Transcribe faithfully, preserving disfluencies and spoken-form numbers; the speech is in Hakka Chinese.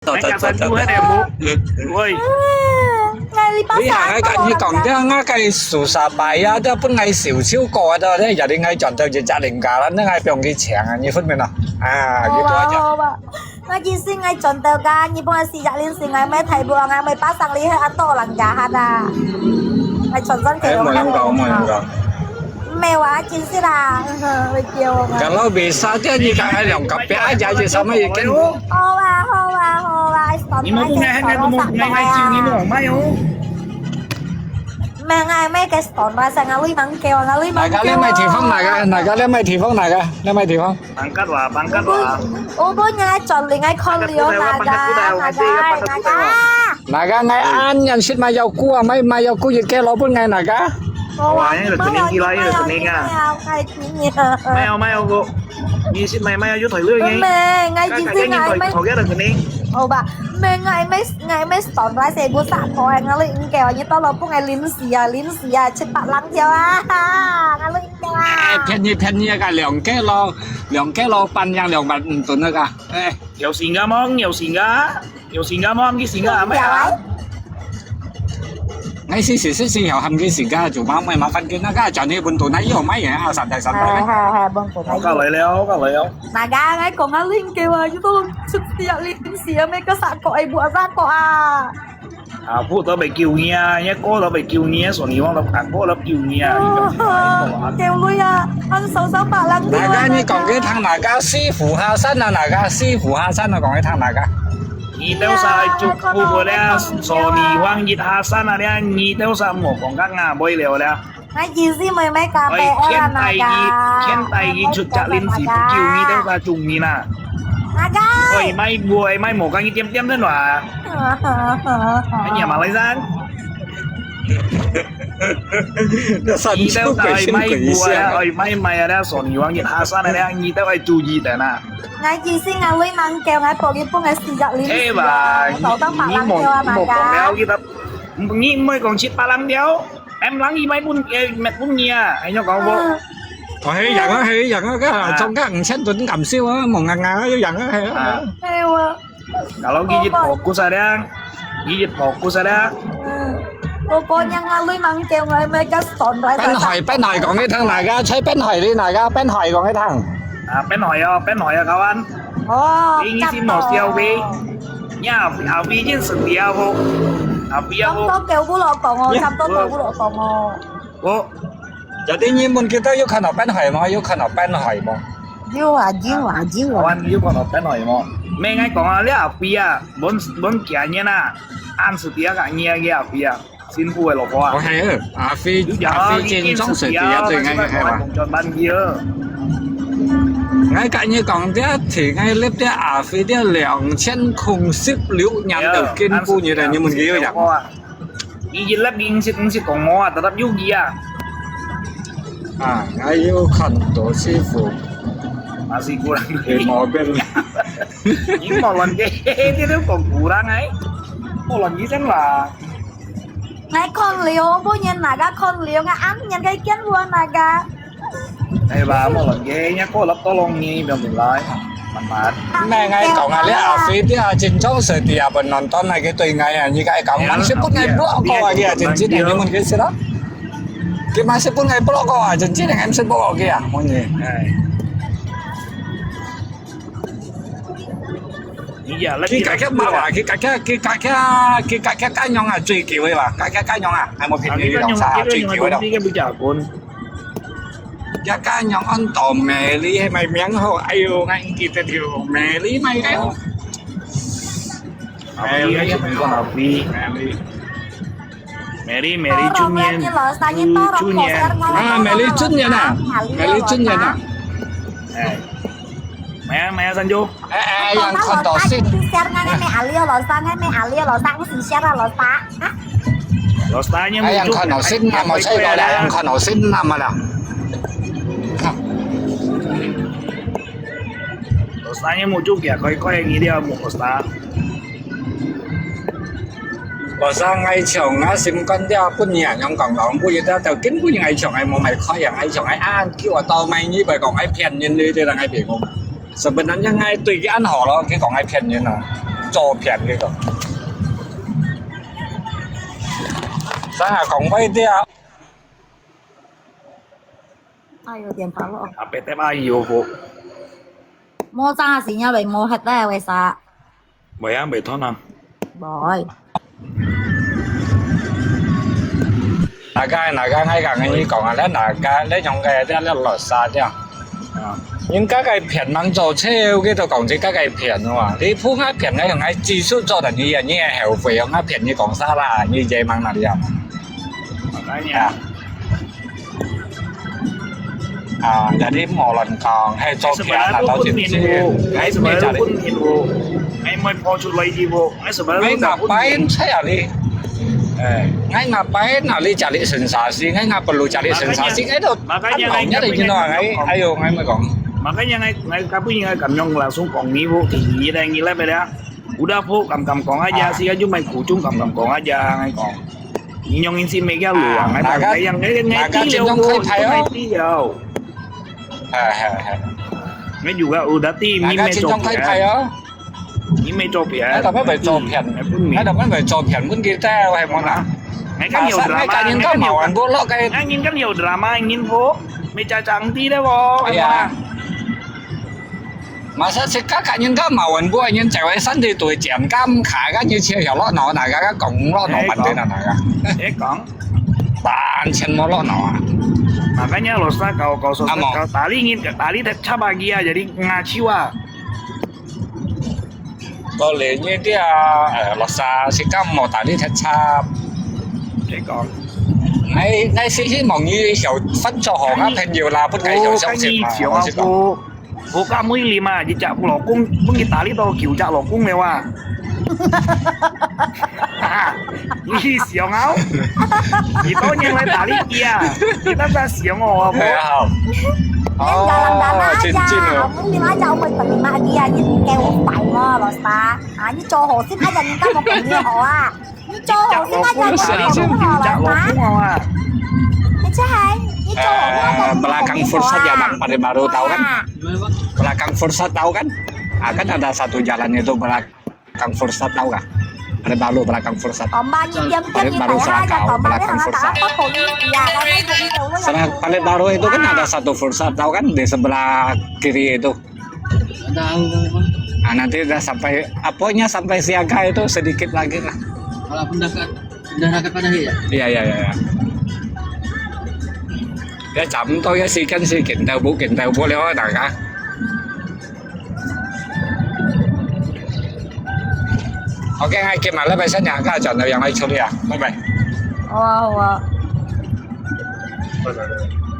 走走走走走。喂，你行，𠊎甲你講，這𠊎个手續牌啊，這分𠊎收收過啊，這也你𠊎賺到一隻零加啦，那𠊎不用去請啊，你分明咯。啊，你多少錢？好吧，好吧。那其實𠊎賺到个，你幫我四隻零食，𠊎買大布，𠊎買巴桑禮盒啊，多人家哈啦。𠊎賺賺哎，無人講，無人講。 沒有啊，真係啦，會叫我們。Kalau bisa dia ni kat ayam kapek aja je sama ikan. 好啊，好啊，好啊，你們不愛，那個不愛，愛救你們，沒有。Mga may guest on ba sa nga lui mang kêu nga lui mang kêu. Naga le mai thifang naga, naga le mai thifang naga, le mai thifang. Pangkat wa, pangkat wa. Ubo nga chon ling ai kon liu naga, naga, naga. Naga ngai an yan sit mai yau ku, mai mai yau ku yit ke lo bun ngai naga. Wa, ini le kening gila, ini le kening ah. Mai au, mai au ko. Ni sit mai mai au yut thoi lui ngai. Ngai jing sing ngai mai. Thoi ke le kening. Oh ba, mai ngai mai ngai mai stone ra se bu sa ko ngai lui ing ke ni to lo bun ngai lim si a, lim si a, chit pat lang thiau a. Ngai lui ing ke a. 哎，便宜便宜个兩个咯，两个咯，半样两万五ton个。哎。有性个么？有性个？ 有性格無？毋係性格啊，毋係啊。𠊎時時食食有喊佢性格，就麻麻煩煩佢，那個轉去本土那又買啊，散大散大。係係係，本土那又。好，過來了，過來了。那個，𠊎講啊，零嘅話，又都出啲啊，零時啊，咩个啥個，哎，無啥個啊。啊，不都被救你啊，人家哥都被救你啊，說你忘了，啊，哥都救你啊，你講什麼？救你啊，俺手上把人救啊。那個，你講佢聽那個，師傅下山啊，那個，師傅下山啊，講佢聽那個。 你兜儕愛祝福个咧，所以你往日下山啊咧，你兜儕莫講个啊，無聊咧。那意思妹妹咖啡，愛天大意，天大意出隻零食救你兜儕中意啦。那個。愛買無愛買無講一點點个啦。哎呀，馬來山。你兜儕愛買無啊，愛買買啊咧，所以你往日下山啊咧，你兜愛注意个啦。 𠊎其實𠊎會吂夠，𠊎報佢分𠊎四隻零食啊，哎吧，你，你莫，你莫講了，佢，你毋會講七八零條，M零佢買分，誒，買分你啊，還要講我。哦，係贏啊，係贏啊，該中間五千噸咁少啊，無硬硬啊，要贏啊，係啊。係啊。Kalau佢一fokus啊，你一fokus啊。嗯，我講贏啊，你吂夠，𠊎買個爽來。Ben海，Ben海講佢聽哪個？在Ben海裡哪個？Ben海講佢聽。 啊，變海哦，變海啊，kawan。哦，你意思無笑飛？呀，阿飛認識你啊無？阿飛啊無？差不多九不落講哦，差不多九不落講哦。我。Jadi你們kita有看到變海嗎？有看到變海嗎？有啊，有啊，有啊。Kawan，你有看到變海嗎？咩，𠊎講啊，你阿飛啊，本本今年啊，俺是第一個你个阿飛啊。 辛苦个老婆啊。哦，係啊，阿飛，有影啊，阿飛真忠實，你堅持啊，對啊，對，𠊎，𠊎，𠊎。轉班去啊。𠊎甲你講，這題，𠊎列這阿飛這兩千空十六年到今晡日了，你問佢有影？你一粒零食，零食講我啊，tetap有佢啊。啊，𠊎有看到師傅。啊，師傅啦。佢毛病。你莫亂嘅，你都講古人哎，莫亂醫生啦。 𠊎看了，本人哪個看了，𠊎暗人个見過哪個。哎吧，無論佢，人家過了多容易，不要緊來，慢慢。Nè，𠊎講啊，你阿飛啲啊，真忠實啲啊，本人當那個對𠊎啊，你該講，還是不能block過啊，佢啊，真正你問佢係啦。佢還是不能block過啊，真正你還是block佢啊，問你。哎。 佢家家嘛話，佢家家，佢家家，佢家家家娘啊，最久个話，家家家娘啊，還無便宜兩儕最久个咯。佢家娘安到美麗，係咪名號？哎喲，𠊎毋記得了，美麗咩个？美麗，美麗。 Mary，Mary中年，中年。啊，Mary中年啊，Mary中年啊。哎，maya，maya sanjo。哎，哎，yang看到先。Share ngan me ali lo sa, ngan me ali lo sa, ang si share lo sa. Lo sa nya. Yang kan no sin nama saya kalau yang kan no sin nama lah. Lo sa nya mo jo kya koi koi ngi dia mo lo sa. 我想愛唱啊，心肝底本人用講講，不一定到根本愛唱，愛無買開樣，愛唱，愛啊，叫我到買你，白講愛騙人的，這人愛別講。Sebenarnya愛對佢安好咯，佢講愛騙人咯。做騙个个。上下講話个。哎呦，電話咯。啊，別得啊，有無？無啥事，因為無核咧，為啥？袂啊，袂斷啊。袂。大家，大家，𠊎講你講啊，咱大家，咱用个，咱，咱落沙這樣。啊。人家个騙人做笑，佢都講自家个騙哇。你普通騙，𠊎用來技術做的，你也，你也後悔，用來騙你講啥啦？你野蠻哪裡啊？啊。 啊，jadi無論講，係做騙啊，到今時，𠊎什麼都分辨無，𠊎什麼都分辨無，𠊎毋會破出來个無，𠊎什麼都分辨。𠊎哪擺在哪裡？哎，𠊎哪擺哪裡cari sensasi，𠊎哪perlu cari sensasi，𠊎都，makanya，makanya，makanya，哎喲，𠊎毋講。Makanya𠊎，𠊎，𠊎不應該咁樣langsung講你無，第一，你來不了。 Udah po，敢敢講aja，啊。Siya cuma苦衷，敢敢講aja，𠊎講。你用你先make个路啊，啊，𠊎講，大家，大家盡量開牌哦。係，係，係。你juga udah ti，你沒做別。大家盡量開牌哦。你沒做別。哎，tapi會做騙，哎，分明。哎，tapi會做騙，分佢知，係無啦？哎，kan有drama，哎，kan有drama，你看你看有drama，你po，沒家長的了哦，哎呀。係無啦？ Masa自家个人家矛盾，不過人在外山地對講，咁卡个日子有落腦，大家講落腦，問題啦，大家。你講。完全無落腦啊。Makanya losa kau, kau susah, kau tali ngin, tali tak cap lagi ah, jadi ngaco ah. 過年呢啲啊，誒，losa自家無tali tak cap。你講。𠊎，𠊎是希望你有分做好个朋友啦，不該有消息嘛，我是講。 我甲妹妹嘛，一隻老公，分佢打理到九隻老公了啊！你想啊，幾多年來打理佢啊？你那在想我啊？哎呀，好。哦，真正哦。你那隻妹妹打理佢啊，你給我煩哦，老師啊！啊，你做好事，哎呀，你幹嘛不理我啊？ 你做好事，那就老公好了，老公好啊。你這還，你做好事，那就老公好啊。Belakang Fursat ya, Bang? Paling baru tahu kan? Belakang Fursat tahu kan? Ah, kan ada satu jalan itu belakang Fursat tahu kah? Paling baru belakang Fursat. Paling baru Serakau, belakang Fursat. Paling baru itu kan ada satu Fursat tahu kan di sebelah kiri itu. Tahu, tahu, tahu. Ah, nanti udah sampai, apanya sampai Siaga itu sedikit lagi lah. Kalau pindah ke, pindah ke Padahi ya? Iya, iya, iya, iya. Ya, jam tu ya, sikan, sikan, tahu bukan, tahu boleh orang dah kah? OK，𠊎今日禮拜三夜間轉到陽來處理啊，拜拜。好啊，好啊。拜拜，拜拜。